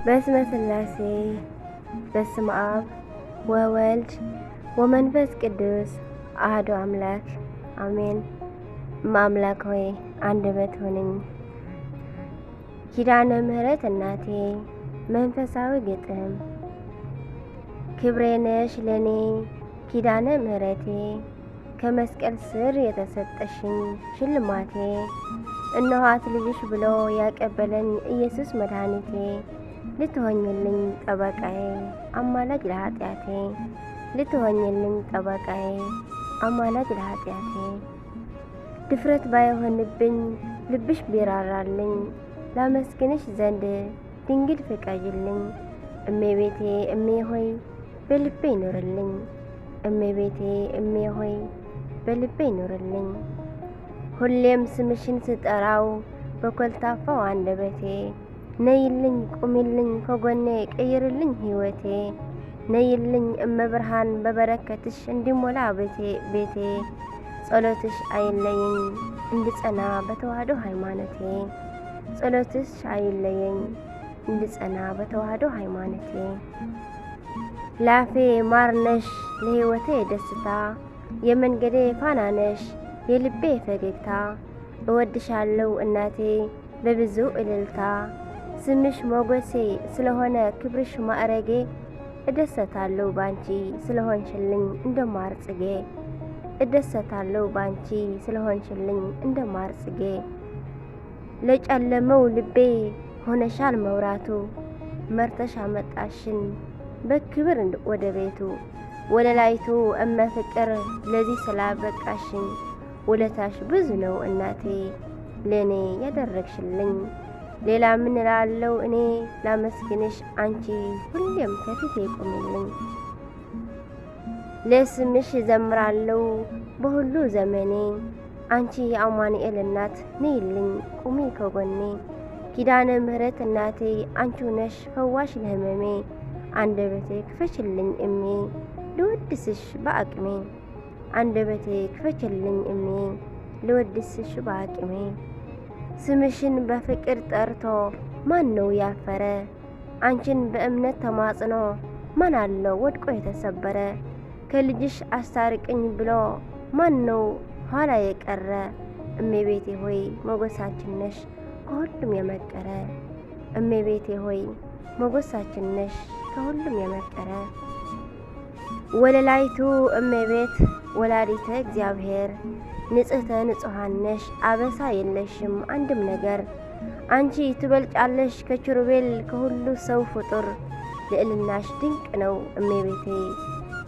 በስመ ስላሴ፣ በስመ አብ ወወልድ ወመንፈስ ቅዱስ አሐዱ አምላክ አሜን። እመ አምላክ ሆይ አንደበት ሁነኝ። ኪዳነ ምሕረት እናቴ፣ መንፈሳዊ ግጥም። ክብሬ ነሽ ለኔ ኪዳነ ምሕረቴ፣ ከመስቀል ስር የተሰጠሽኝ ሽልማቴ፣ እነኋት ልጅሽ ብሎ ያቀበለኝ ኢየሱስ መድኃኒቴ፣ ልትሆኝልኝ ጠበቃዬ አማላጅ ለኃጢአቴ፣ ልትሆኝልኝ ጠበቃዬ አማላጅ ለኃጢአቴ። ድፍረት ባይሆንብኝ ልብሽ ቢራራልኝ፣ ላመስግንሽ ዘንድ ድንግል ፍቀጅልኝ። እመቤቴ እሜ ሆይ በልቤ ይኖርልኝ። እመቤቴ እሜ ሆይ በልቤ ይኖርልኝ። ሁሌም ስምሽን ስጠራው በኮልታፋው አንደበቴ፣ ነይልኝ ቁሚልኝ ከጎኔ ቀይርልኝ ሕይወቴ። ነይልኝ እመብርሃን በበረከትሽ እንዲሞላ ቤቴ፣ ጸሎትሽ አይለየኝ እንድጸና በተዋህዶ ሃይማኖቴ። ጸሎትሽ አይለየኝ እንድጸና በተዋህዶ ሃይማኖቴ። ላፌ ማር ነሽ ለሕይወቴ ደስታ፣ የመንገዴ ፋና ነሽ የልቤ ፈገግታ። እወድሻለሁ እናቴ በብዙ እልልታ፣ ስምሽ ሞገሴ ስለሆነ ክብርሽ ማዕረጌ፣ እደሰታለሁ ባንቺ ስለሆንሽልኝ እንደ ማር ጽጌ። እደሰታለሁ ባንቺ ስለሆንሽልኝ እንደ ማር ጽጌ። ለጨለመው ልቤ ሆነሻል መብራቱ፣ መርተሽ አመጣሽን በክብር ወደ ቤቱ። ወለላይቱ እመ ፍቅር ለዚህ ስላበቃሽኝ፣ ውለታሽ ብዙ ነው እናቴ ለእኔ ያደረግሽልኝ። ሌላ ምን እላለሁ እኔ ላመስግንሽ፣ አንቺ ሁሌም ከፊቴ ቁሚልኝ። ለስምሽ እዘምራለሁ በሁሉ ዘመኔ፣ አንቺ የአማኑኤል እናት ነይልኝ ቁሚ ከጎኔ። ኪዳነ ምሕረት እናቴ አንቺው ነሽ ፈዋሽ ለሕመሜ፣ አንደበቴ ክፈችልኝ እሜ ልወድስሽ በአቅሜ። አንደበቴ ክፈችልኝ እሜ ልወድስሽ በአቅሜ። ስምሽን በፍቅር ጠርቶ ማን ነው ያፈረ? አንቺን በእምነት ተማጽኖ ማን አለው ወድቆ የተሰበረ? ከልጅሽ አስታርቅኝ ብሎ ማን ነው ኋላ የቀረ? እመቤቴ ሆይ ሞገሳችን ነሽ ከሁሉም የመቀረ። እመቤቴ ሆይ ሞገሳችን ነሽ ከሁሉም የመቀረ። ወለላይቱ እመቤት ወላዲተ እግዚአብሔር፣ ንጽሕተ ንጹሐን ነሽ አበሳ የለሽም አንድም ነገር። አንቺ ትበልጫለሽ ከኪሩቤል ከሁሉ ሰው ፍጡር፣ ልዕልናሽ ድንቅ ነው እመቤቴ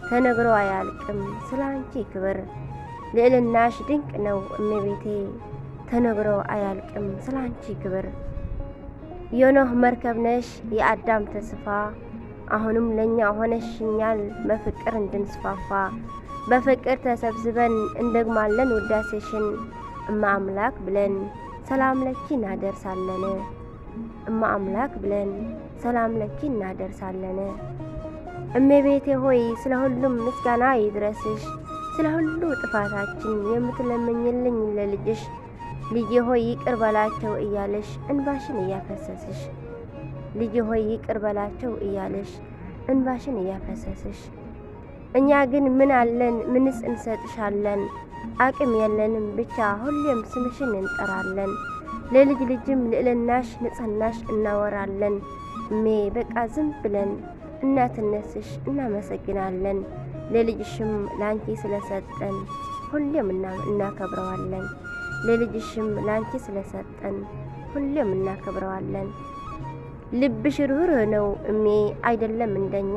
ተነግሮ አያልቅም ስለ አንቺ ክብር። ልዕልናሽ ድንቅ ነው እመቤቴ ተነግሮ አያልቅም ስለ አንቺ ክብር። የኖህ መርከብ ነሽ የአዳም ተስፋ፣ አሁንም ለእኛ ሆነሽኛል በፍቅር እንድንስፋፋ። በፍቅር ተሰብስበን እንደግማለን ውዳሴሽን፣ እመ አምላክ ብለን ሰላም ለኪ እናደርሳለን። እመ አምላክ ብለን ሰላም ለኪ እናደርሳለን። እመቤቴ ሆይ ስለ ሁሉም ምስጋና ይድረስሽ፣ ስለ ሁሉ ጥፋታችን የምትለምኝልኝ ለልጅሽ፣ ልጄ ሆይ ይቅር በላቸው እያለሽ እንባሽን እያፈሰስሽ፣ ልጄ ሆይ ይቅር በላቸው እያለሽ እንባሽን እያፈሰስሽ። እኛ ግን ምን አለን? ምንስ እንሰጥሻለን? አቅም የለንም፣ ብቻ ሁሌም ስምሽን እንጠራለን። ለልጅ ልጅም ልዕልናሽ ንጽህናሽ እናወራለን። እሜ በቃ ዝም ብለን እናትነትሽ እናመሰግናለን። ለልጅሽም ላንቺ ስለሰጠን ሁሌም እናከብረዋለን። ለልጅሽም ላንቺ ስለሰጠን ሁሌም እናከብረዋለን። ልብሽ ርኅሩህ ነው እሜ አይደለም እንደኛ፣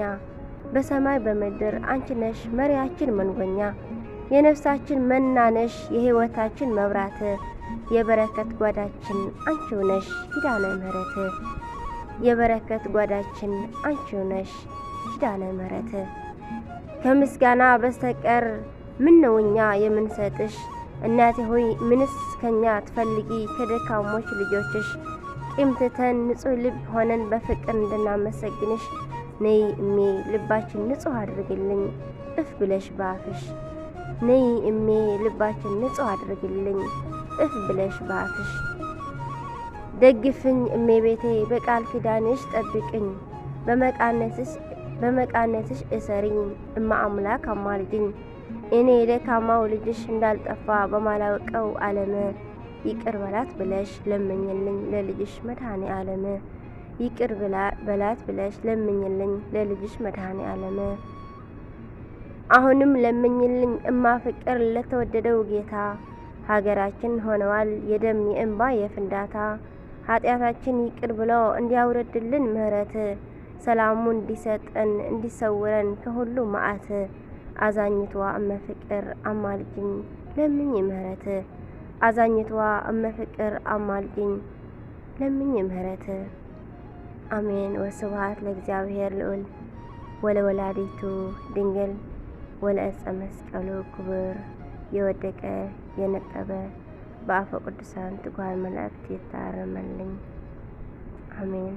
በሰማይ በምድር አንቺ ነሽ መሪያችን መንጎኛ። የነፍሳችን መና ነሽ የሕይወታችን መብራት፣ የበረከት ጓዳችን አንቺው ነሽ ኪዳነ ምሕረት። የበረከት ጓዳችን አንቺው ነሽ ኪዳነ ምሕረት። ከምስጋና በስተቀር ምን ነው እኛ የምንሰጥሽ? እናቴ ሆይ ምንስ ከኛ ትፈልጊ ከደካሞች ልጆችሽ? ቂም ትተን ንጹሕ ልብ ሆነን በፍቅር እንድናመሰግንሽ፣ ነይ እሜ ልባችን ንጹሕ አድርግልኝ እፍ ብለሽ ባፍሽ። ነይ እሜ ልባችን ንጹሕ አድርግልኝ እፍ ብለሽ ባፍሽ። ደግፍኝ እመቤቴ፣ በቃል ኪዳንሽ ጠብቅኝ፣ በመቃነትሽ እሰሪኝ፣ እማ አምላክ አማልጅኝ። እኔ የደካማው ልጅሽ እንዳልጠፋ በማላውቀው ዓለም ይቅር በላት ብለሽ ለምኝልኝ ለልጅሽ መድኃኔ ዓለም። ይቅር በላት ብለሽ ለምኝልኝ ለልጅሽ መድኃኔ ዓለም። አሁንም ለምኝልኝ እማ ፍቅር ለተወደደው ጌታ። ሀገራችን ሆነዋል የደም የእንባ የፍንዳታ። ኃጢአታችን ይቅር ብሎ እንዲያውረድልን ምሕረት፣ ሰላሙ እንዲሰጠን እንዲሰውረን ከሁሉ መዓት። አዛኝቷ እመፍቅር አማልጅኝ ለምኝ ምህረት። አዛኝቷ እመፍቅር አማልጅኝ ለምኝ ምህረት። አሜን። ወስብሐት ለእግዚአብሔር ልዑል ወለወላዲቱ ድንግል ወለዕፀ መስቀሉ ክቡር። የወደቀ የነጠበ በአፈ ቅዱሳን ትጉሃን መላእክት ይታረመልኝ። አሜን።